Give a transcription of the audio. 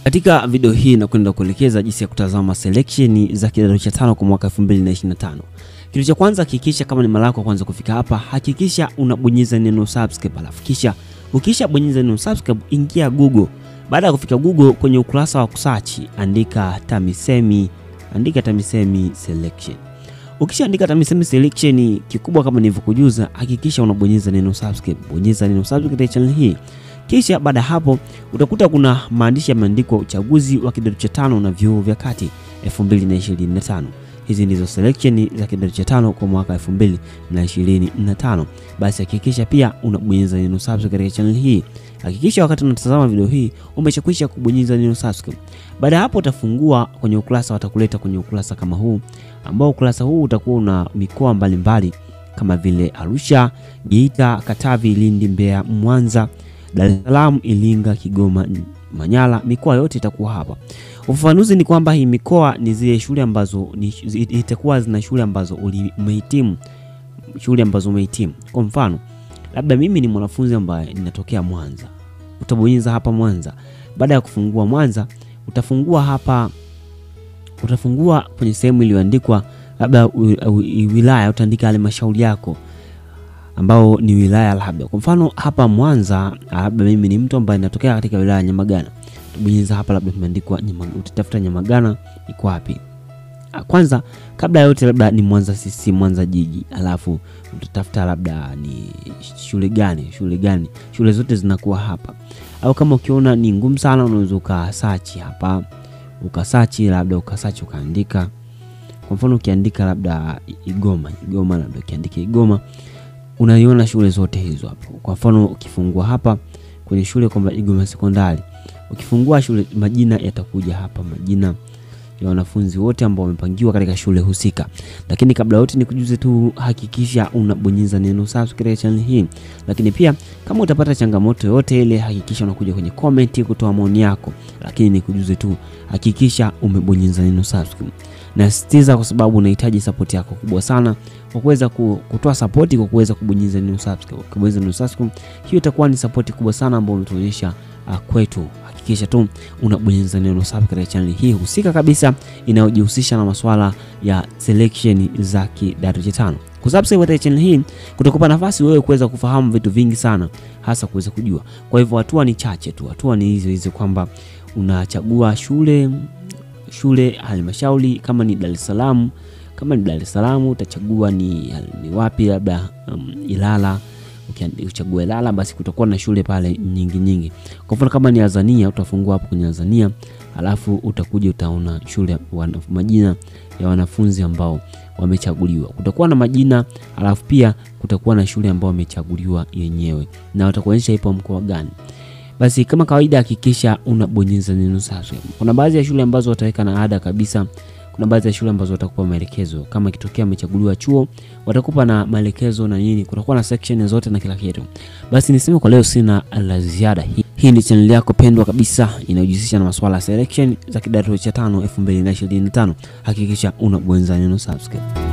Katika video hii nakwenda kuelekeza jinsi ya kutazama selection za kidato cha 5 kwa mwaka 2025. Kitu cha kwanza, hakikisha kama ni mara yako kwanza kufika hapa, hakikisha unabonyeza neno subscribe, alafu kisha ukisha bonyeza neno subscribe ingia Google. Baada ya kufika Google, kwenye ukurasa wa kusearch andika TAMISEMI, andika TAMISEMI selection. Ukishaandika TAMISEMI selection, kikubwa kama nilivyokujuza, hakikisha unabonyeza neno subscribe. Bonyeza neno subscribe channel hii. Kisha baada hapo utakuta kuna maandishi yameandikwa uchaguzi wa kidato cha 5 na vyuo vya kati 2025. Hizi ndizo selection za kidato cha 5 kwa mwaka 2025. Basi hakikisha pia unabonyeza neno subscribe katika channel hii. Hakikisha wakati unatazama video hii umeshakwisha kubonyeza neno subscribe. Baada hapo utafungua kwenye ukurasa, watakuleta kwenye ukurasa kama huu, ambao ukurasa huu utakuwa una mikoa mbalimbali kama vile Arusha, Geita, Katavi, Lindi, Mbeya, Mwanza, Dar es Salaam, Iringa, Kigoma, Manyara. Mikoa yote itakuwa hapa. Ufafanuzi ni kwamba hii mikoa ni zile shule ambazo itakuwa zina shule ambazo umehitimu, shule ambazo umehitimu. Kwa mfano, labda mimi ni mwanafunzi ambaye ninatokea Mwanza. Utabonyeza hapa Mwanza. Baada ya kufungua Mwanza, utafungua hapa, utafungua kwenye sehemu iliyoandikwa labda wilaya, utaandika halmashauri yako ambao ni wilaya labda. Kwa mfano hapa Mwanza, labda mimi ni mtu ambaye natokea katika wilaya ya Nyamagana. Bonyeza hapa labda imeandikwa utatafuta Nyamagana iko wapi. Kwanza kabla yote labda ni Mwanza CC, Mwanza jiji, alafu utatafuta labda ni shule gani, shule gani. Shule zote zinakuwa hapa. Au kama ukiona ni ngumu sana unaweza ukasearch hapa. Ukasearch labda ukasearch ukaandika. Kwa mfano ukiandika labda Igoma, Igoma labda ukiandika Igoma unaiona shule zote hizo hapo. Kwa mfano ukifungua hapa kwenye shule kwamba Igoma Sekondari, ukifungua shule majina yatakuja hapa, majina ya wanafunzi wote ambao wamepangiwa katika shule husika. Lakini kabla yote nikujuze tu, hakikisha unabonyeza neno subscribe channel hii. Lakini pia kama utapata changamoto yote ile, hakikisha unakuja kwenye comment kutoa maoni yako. Lakini nikujuze tu, hakikisha umebonyeza neno subscribe. Nasisitiza kwa sababu unahitaji support yako kubwa sana kwa kuweza kutoa support kwa kuweza kubonyeza neno subscribe. Ukibonyeza neno subscribe, hiyo itakuwa ni support kubwa sana ambayo umetuonyesha kwetu. Hakikisha tu unabonyeza neno subscribe channel hii husika kabisa inayojihusisha na masuala ya selection za kidato cha 5. Kusubscribe channel hii kutakupa nafasi wewe kuweza kufahamu vitu vingi sana, hasa kuweza kujua. Kwa hivyo hatua ni chache tu, hatua ni hizo hizo kwamba unachagua shule, shule halmashauri, kama ni Dar es Salaam, kama ni Dar es Salaam utachagua ni wapi, labda Ilala. Ukichagua Ilala basi kutakuwa na shule pale nyingi nyingi. Kwa mfano kama ni Azania utafungua hapo kwenye Azania, alafu utakuja utaona shule majina ya wanafunzi ambao wamechaguliwa. Kutakuwa na majina, alafu pia kutakuwa na shule ambao wamechaguliwa yenyewe na watakuonyesha ipo mkoa gani. Basi kama kawaida hakikisha unabonyeza neno subscribe. Kuna baadhi ya shule ambazo wataweka na ada kabisa. Kuna baadhi ya shule ambazo watakupa maelekezo. Kama ikitokea umechaguliwa chuo, watakupa na maelekezo na nini. Kutakuwa na section zote na kila kitu. Basi niseme kwa leo sina la ziada. Hii ni channel yako pendwa kabisa inayojihusisha na masuala ya selection za kidato cha 5 2025. Hakikisha unabonyeza neno subscribe.